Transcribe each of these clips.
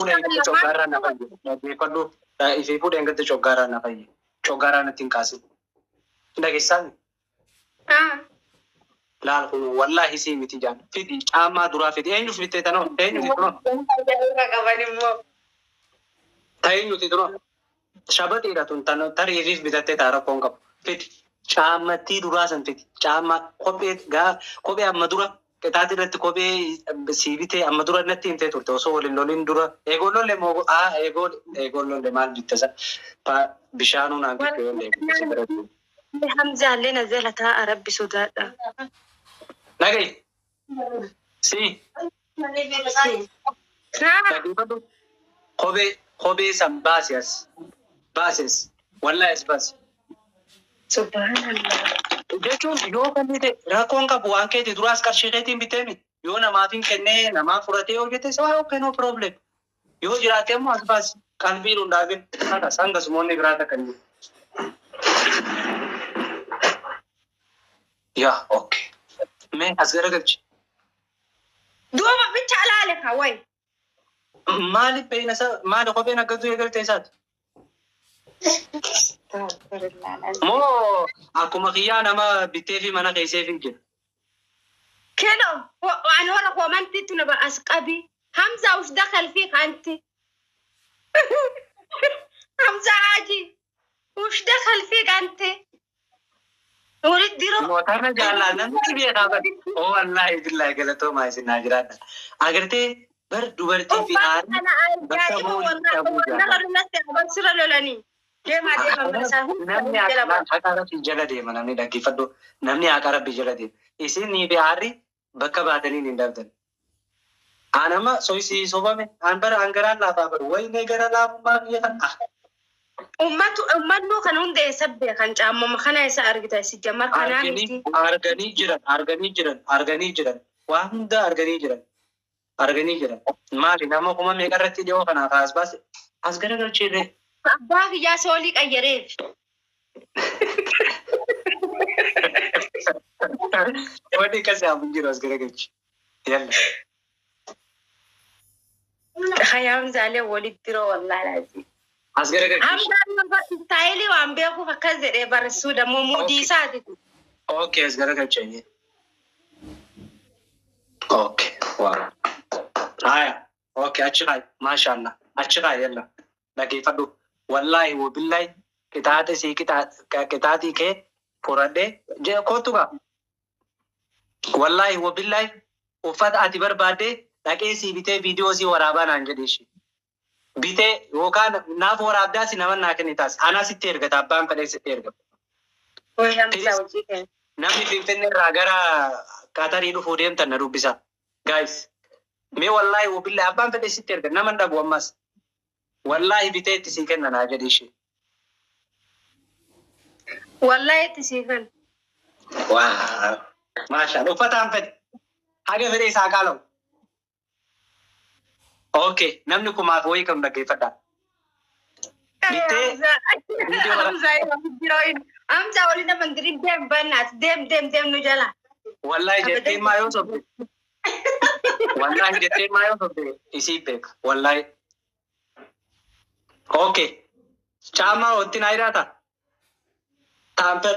Fuudhee coggaarraa na fayye. Dhaggeeffadhu. Ifii fuudhee gadi coggaarraa na fayye. Coggaarraa natti hin kaasin. Dhageessaa? Laal kun wallaahi sii miti jaan. Fidi caamaa duraa fidi. Eenyuuf bittee tanoo? Eenyuti tunoo? Qaban immoo. Ta eenyuti tunoo? Shabaxiidha tun tan tarii ifiif bitattee taa rakkoon qabu. Fidi. Caammattii duraa san fidi. Caammaa kophee gaa kophee amma dura qixaatii irratti kophee sii bitee amma dura natti himtee turte osoo waliin lolin dura. Eegoon lolle moo aa eegoon eegoon lolle maal bitte sa bishaanuu naan bitte yoo illee. Hamzaallee na jala taa'a rabbi sodaadha. Nagayi. Si. Dhaggeeffadhu. Kophee kophee san baasi as. Baasi as. Wallaahi as baasi. Subhaanallah. Jechuun yoo kennite rakkoon qabu waan keeti duraas qarshii keetiin biteemi. Yoo namaatiin kennee namaa fudhatee yoo jette waa okay, no problem. Yoo jiraate immoo as baasi. Qalbiin hin dhaabin. Haqa hanga sumoonni biraa takka hin jiru. Yaa okay. Mee as garagalchi. Duuba bicha alaale kaa wayi. Maaliif beeyna isa maali kopheen akkasuu eegalte isaati? Moo akkuma kiyyaa nama bittee fi mana keessee fi jira. Keno ani warra koomantiitti na as qabi. Hamza وش دخل فيك انت؟ حمزة حاجي وش دخل فيك انت؟ ولد ديرو. Mootarra jaallaa namni beekaa bari. Oo wallaahi billaahi galatoomaa isin naa jiraadha. Agartee bar dubartii fi haadha kana bakka ajaa'iba boolii dhabuu jaallata. Sirra lolanii deemaa deemaa isaa Namni haqa rabbii jala deema, namni dhaggeeffadhu, namni haqa rabbii jala deema. Isinii fi haarri bakka baatanii hin dhabdan. Anama soisii sobame an bara an garaan laafaa baru wayinee gara laafummaa biyya kana. Ummatu ummannuu kan hunda eessa beekan caammama kana isa argita si jammar kanaa Arganii miti. Arganii jiran, arganii jiran, arganii jiran, waan hunda arganii jiran, arganii jiran. Maali nama kuma meeqa irratti dhiyoo kanaaf as baase as garagalchiirree. Abbaa kiyyaa soolii qayyareef. Wanni akkasii hafu hin jiru, as garagalchi. Yalla. Hayaam zaalee walitti diroo wallaahi laazim. As garagalchi. Hamzaan istaayilii waan beekuuf akkas jedhee barreessuu dammoo muudii isaati. Okay, as garagalchi. Okay, wow. Haya, okay, achi kaay, maashaallah, achi kaay, yalla. Dhaggeeffadhu. Wallaahi wabillahi qixaaxe sii qixaaxii kee fudhadhee jee kootu gaa. Wallaahi wabillahi uffata ati barbaadde dhaqee sii bitee viidiyoo sii waraabaa naan jedhe ishee. Bitee yookaan naaf waraabdaa si nama naa kennitaas. Anaa sitti ergata, abbaan fedhee sitti ergata. Way Hamzaa hojii kee. Namni Finfinnee irraa gara Qatarii dhufuu deemtan na dubbisa. Guys, mee wallaahi wabillahi abbaan fedhe sitti erga, nama hin dhabu ammas. Wallaahi bitee itti sii kenna naa jedhe ishee. Wallaahi itti sii kan. Waa maashaa uffataan fedhe haga fedhe isaa qaala'u. Okay, namni kumaaf wayii kam dhaggeeffadhaa. Bitee viidiyoo Hamzaa waliin nama hin deem bannaat deem deem deem nu jala. Wallaahi jettee maa yoo sobde. Wallaahi jettee maa yoo sobde isii beeka. Wallaahi. Okay. Caamaa watti naa jiraata? Taamper.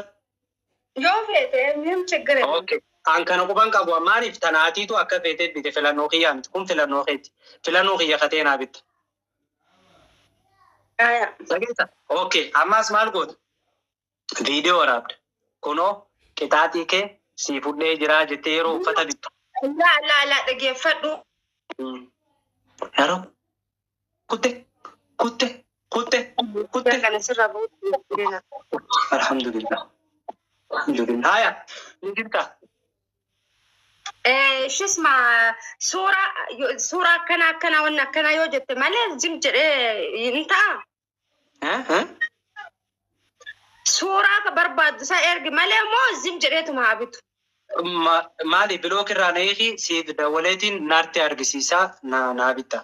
Yoo feete nim ችግር የለም። Okay. An kana quban qabu maaliif tanaatiitu akka feetee bite, filannoo kiyyaa miti. Kun filannoo keeti. Filannoo kiyya katee naa bitta. Aya. Dhageessa? Okay. Ammas maal goota? Viidiyoo waraabda. Kunoo qixaaxii kee sii fudhee jiraa jettee yeroo uffata bittu. Laa laa laa, dhaggeeffadhu. Yeroo kutte kutte kutte kutte. Kana sirra bu'u. Alhamdulillah. Alhamdulillah. Haya. Ni jirta. Shisma suura suura akkana akkana wanni akkana yoo jette malee jim jedhee hin ta'a. Eh? Eh? Suuraa barbaaddu isa ergi malee moo zim jedheetuma haa bitu. Maali block irraa na hiiki, siif dawwaleetiin naatti argisiisaa naa bitta.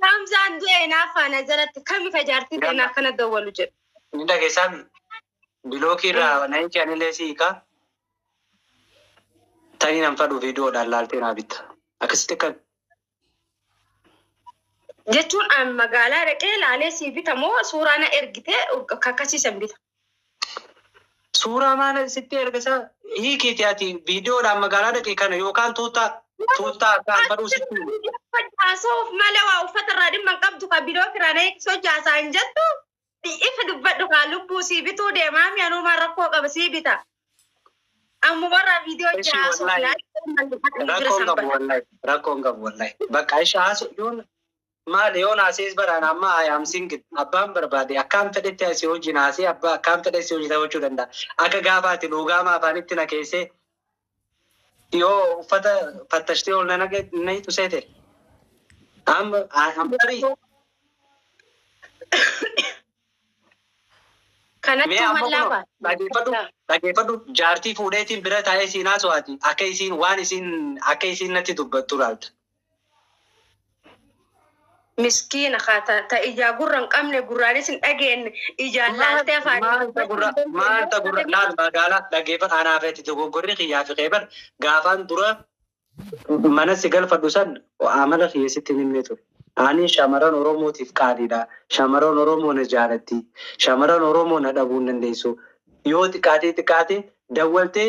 Hamzaan du'e naafaa na jalatti kami ka jaartii ta'e akkana dawwalu jedhu. Ni dhageessaa, block irraa na hiiki, anillee si hiikaa. Tanii nan fadhu viidiyoodhaan laaltee naa bitta. Akkasitti akka Jechuun an magaalaa dhaqee laalee sii bita moo suuraa na ergitee kakkasiisan bita. Suuraa maal sitti erga isaa hiikeeti ati viidiyoodhaan magaalaa dhaqee kana yookaan tuuttaa tuuttaa akka baduu sitti hima. Haasa'uuf malee waa uffata irraa dhimma hin qabdu kan bidoo firaan sochaasaa hin jettu. Ifa dubbadhu kan lubbuu sii bituu deemaa mi'anumaan rakkoo qaba sii bita. Amma warra viidiyoo Ishi jaasuuf wallahi rakkoon qabu wallahi rakkoon qabu wallahi. Bakka ishi haasu yoon maali yoon haasees baraan amma I am single abbaan barbaade akkaan fedhetti asii wajjin haasee abbaa akkaan fedhe asii wajjin taphachuu danda'a. Akka gaafa ati luugaama afaanitti na keessee yoo uffata fattashtee ol na hiixu seete. Amma I am free. Kanatti Mee amma mallaa kunoo ba'a. dhageeffadhu dhageeffadhu jaartii fuudheetiin bira taa'ee siin haasa'aati akka isiin waan isiin akka isiin natti dubbattu laalta. Miskiina haa ta ijaa gurra hin qabne gurraanis hin dhageenye ijaan laaltee afaan. Maalta gurra maalta gurra laal magaalaa dhageeffadhu anaa feeti dogoggorri xiyyaa fi qeebar gaafaan dura mana si galfadhu san amala kiyya sitti hin himne ture. Ani shamarran Oromootiif qaaliidha. Shamarran Oromoo na jaalatti. Shamarran Oromoo na dhabuu hin dandeessu. Yoo xiqqaatee xiqqaate dawwaltee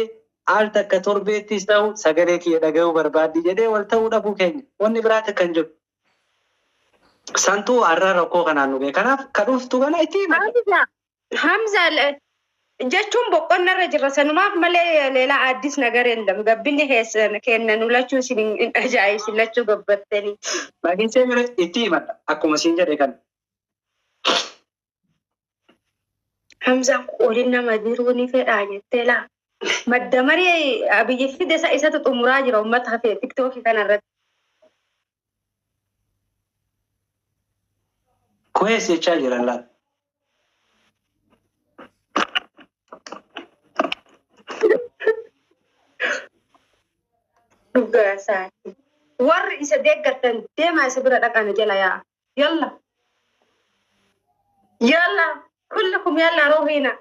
al takka torbeettis ta'u sagalee kiyya dhaga'uu barbaaddi jedhee wal ta'uu dhabuu keenya. Wanni biraa takka hin jiru. Santuu har'a rakkoo kanaan nu ga'e. Kanaaf ka dhuftu kana itti hima. Hamza Hamza jechuun boqonnarra jirra sanumaaf malee leelaa addis nagar የለም gabbinni keessan kennan lachuu isin hin ajaa'ibsin lachuu gabbattanii. Dhageessee bira itti himadha. Akkuma siin jedhe kana. Hamzaan waliin nama jiruu ni fedhaa jettee laa. Madda marii Abiyyi fide isa isatu xumuraa jira uummata hafee tiktookii kanarratti. Kuwees jechaa jiran laal. Dhugaa isaati. Warri isa deeggartan deemaa isa bira dhaqan jala yaa. Yalla. Yalla. Kullukum yalla ruuhiina.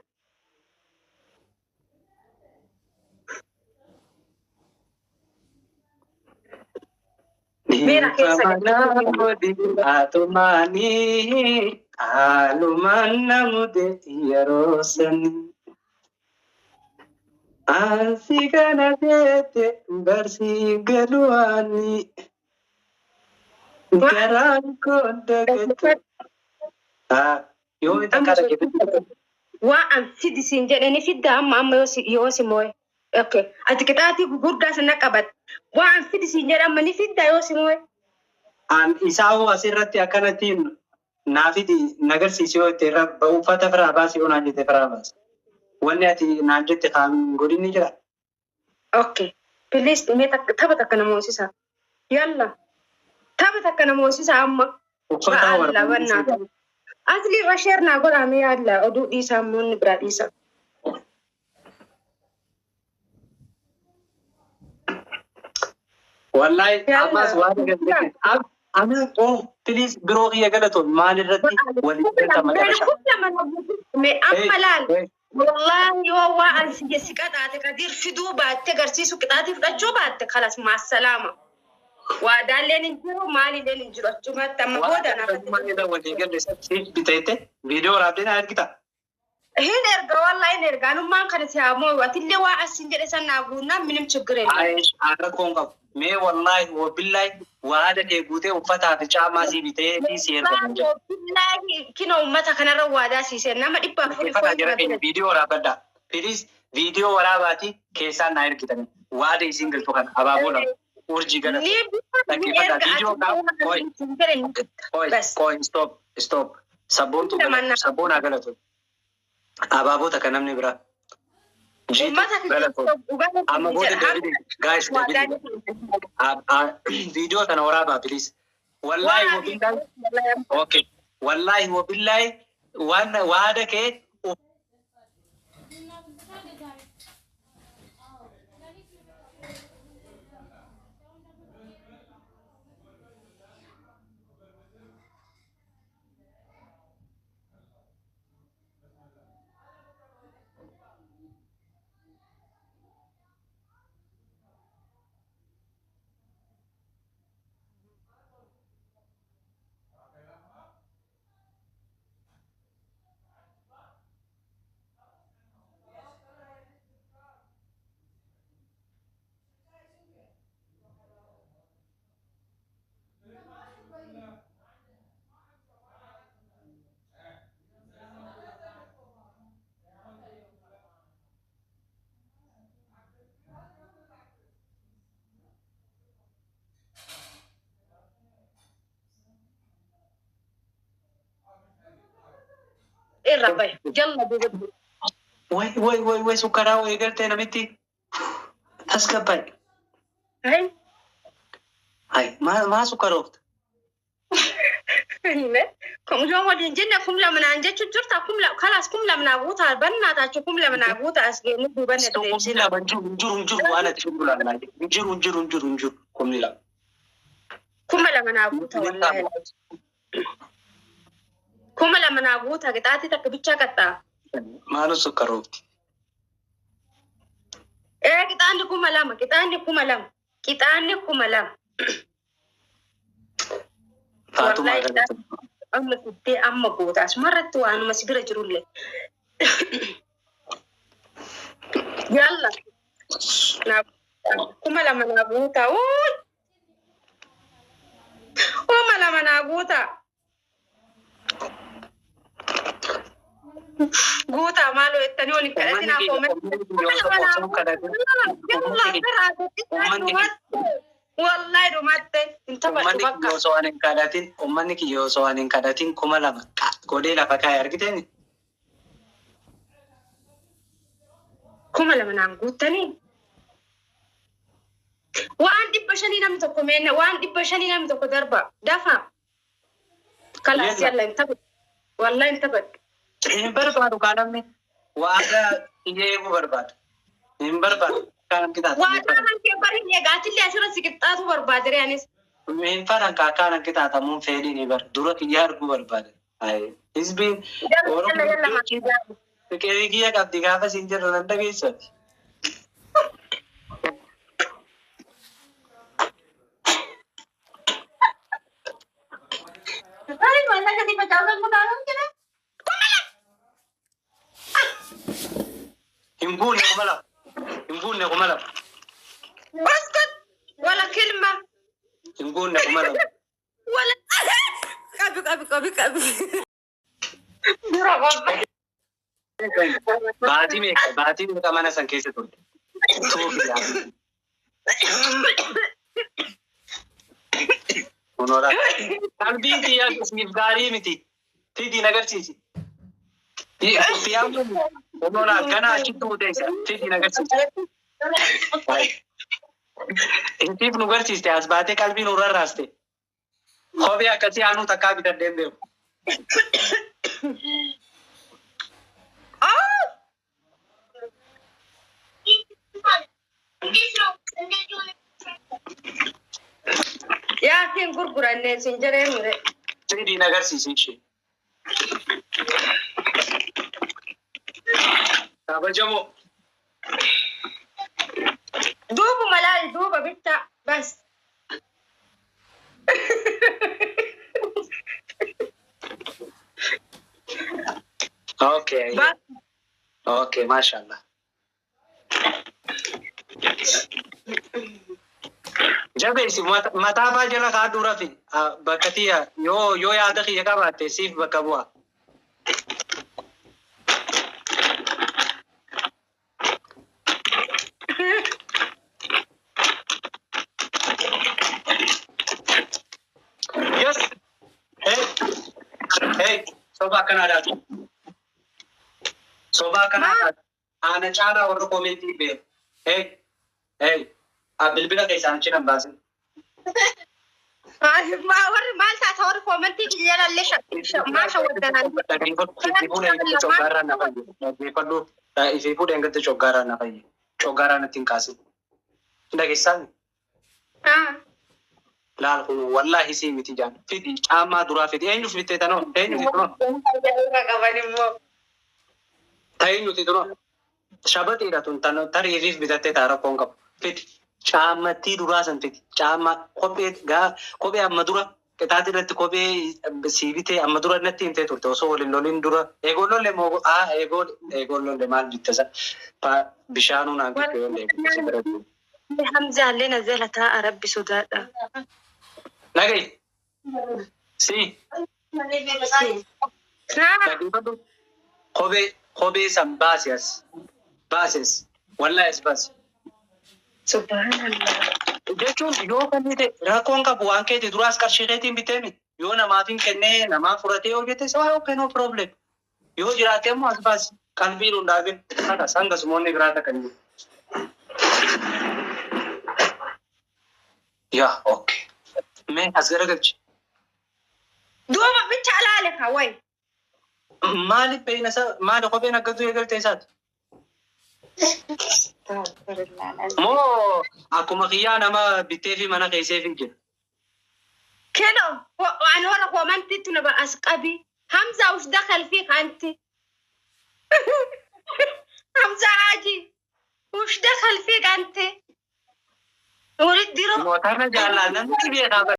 Miira keessa Atumaanii haalumaan namude yeroo sanii. Ansi kana teete barsii galuwaanii. Garaan koo dagatu. Yoo takka dhaggeeffatu. Waa an fidi siin jedhani fidda amma amma yoo si mooye. Okay. Ati qixaatii gurguddaa sana qabatte. Waa an fidi siin jedhe amma ni fidda yoo si mooye. An isaa hoo asirratti akkanattiin naafiti nagarsiisi yoo itti irra uffata firaa baasi yoo naan jette firaa baasi. Wanni ati naan jette kan godhin ni jira. Okay. Please mee tapha takka nama hoosisa. Yalla. Tapha takka nama hoosisa amma. Uffata Allah warra. Asli irra share naa godhaa mee yalla oduu dhiisaa immoo inni biraa dhiisa. Wallahi Yalla. ammas waan agarsiise. Ana oh please biroo kiyya galatoon maal irratti waliin galta macarasha. Mee amma laal. Wallahi yoo waa an si qaxaate Kadir fiduu baatte agarsiisu qixaatii fudhachuu baatte kalas maassalaama. Waadaalleen hin jiru maalilleen hin jiru achumatti amma booda naaf. Walii galle siif biteette viidiyoo waraabdee na argita. Hin erga wallahi hin erga anummaan kana si haa mooyu atillee waa asin jedhe san naa guunnaan minim ችግር የለም. Ayesh rakkoon qabu. Mee wallahi wabillahi waada kee guutee uffataa fi caamaa sii bitee fi si erga hin jedhu. Wallahi kina uummata kanarra waadaa siisee nama 400 Dhaggeeffadhaa jara keenya viidiyoo waraabadhaa. Please viidiyoo waraabaati keessaan naa ergitanii. Waada isiin galtu kana abaaboo lama urjii galatu. Ni Dhaggeeffadhaa viidiyoo qoy qoy Bas. qoy stop stop. Sabboontu galatu sabboonaa galatu. Abaaboo takka namni biraa. Jiitu Uummata galatu. Amma booda deebiin guys deebiin. Viidiyoo kana waraabaa please. Wallahi wabillahi okay. Wallahi wabillahi waan waada kee Irra bahe. Jalla duuba. Way way way way sukkaraa eegaltee namitti tasgabbaa'e. Hai. Hai maa sukkaroofta? Kum yoo waliin jenne 2000 naan jechuun jirta kalaas 2000 naa guutaa bannaa taachuu 2000 naa guutaa as geenye duubanne 2000 hin jiru hin jiru waan ati jiru laala hin jiru hin jiru hin jiru hin jiru 2000. 2000 naa guutaa wallaahi. 2000 naa guutaa qixaatii takka bichaa qaxxaa. Maalu sukkaroofti? Ee qixaanni 2000 qixaanni 2000 qixaanni 2000. Faatumaa Wallaahi galata. Amma fiddee amma goota asumarratti waanuma si bira jirullee. Yalla. 2000 naa guutaa. Uuy! 2000 naa guutaa. Guutaa maaloo jettanii waliin kadhatinaa koomee. Wallahi dhumatte hin taphadhu Uummanni bakka. kiyya osoo waan hin kadhatin uummanni kiyya osoo waan hin kadhatin 2000 godhee lafa kaa'e argiteen. 2000 naan guuttanii. Waan 500 namni tokko meenne waan 500 namni tokko darba dafa. Kalaas yalla hin taphadhu. Wallahi hin taphadhu. Hin barbaadu kaa namni waaqa kiyya eeguu barbaada. Hin barbaadu kaan qixaatu. Waadaa kan kee bari eegaatillee asirra si qixxaatu barbaade anis. Hin fadhan kaa kaan qixaatamuun fedhii ni bar dura kiyya arguu barbaada. Hizbiin Yalla yalla Oromoo fiqirii kiyya qabdi gaafa siin jedhu nan dhageessati. Ay, mallaqa si facaasan kutaasan jira. Hin guunne 2000. Hin guunne 2000. Baskat wala kilma Hin guunne 2000. wala qabi qabi qabi qabi. Dura qabba. Baatii meeqa mana san keessa turte? Tuufi yaa. Kunoodha. Qalbiin kiyyaa siif gaarii miti. Fidiin agarsiisi. Tiyyaan kun kunoodha gana achitti uteessa. Fidiin agarsiisi. Intiif nu garsiiste as baatee qalbii nu rarraaste. Kophee akkasii aanuu takkaa bitadhee hin beeku. Ah! Yaakiin gurgurannee sin jedhee mure. Fidiin agarsiisi ishee. Kabajamoo. Duuba laal duuba bitta bas. Okay. Bas. Okay, mashallah. Jabeessi mataa faa jala kaadhuu rafi bakka tiyya yoo yaada kiyya qabaatte siif bakka bu'a. Yes. Hey. Hey. Soba akkanaa daatu. Soba akkanaa daatu. Ana caalaa warra koomeetii beeku. Hey. Hey. Bilbila keessaan achi nan baasin. Warri maal taata warri koomentii kiyya lallee maal shawwaddanaan. Coggaarraa na fayye. Dhaggeeffadhu. Ifii fuudheen gatte coggaarraa na fayye. Coggaarraa natti hin kaasin. Dhageessaan laal kun wallaahi sii miti jaan. Fidi caammaa duraa fidi. Eenyuuf bittee tanoo? Eenyuuf tunoo? Qaban immoo. Ta'eenyuti tunoo? Shabaxiidha tun tarii ifiif bitattee taa rakkoon qabu. Fidi. Caammattii duraa san fidi. Caammaa kophee gaa kophee amma dura qixaatii irratti kophee sii bitee amma dura natti himtee turte osoo waliin loliin dura. Eegoon lolle moo aa eegoon lolle maal bitte sa bishaanuu naan bitte yoo leeguun. Hamzaallee na jala taa'a rabbi sodaadha. Nagayi. Si. Dhaggeeffadhu. Kophee san baasi as. Baasi as. Wallaahi as baasi. Subhanallah. Jechuun yoo kennite rakkoon qabu waan keeti duraas qarshii keetiin bitee miti. Yoo namaatiin kennee namaa fudhatee yoo jette waa okay, no problem. Yoo jiraate immoo as baasi. Qalbii nuun dhaabin. Kana sanga sumoonni biraa takka hin jiru. Yaa okay. Mee as garagalchi. Duuba bicha alaale ka wayi. Maaliif beeyna isaa maali kopheen akkasuu eegalte isaati? Moo akkuma kiyyaa nama bittee fi mana keessee fi jira. Keno ani warra koomantiitti na as qabi. Hamza ush dakal fi kanti. Hamza Haji ush dakal fi kanti. Walitti diroo. Mootarra jaalladha namni beekaa.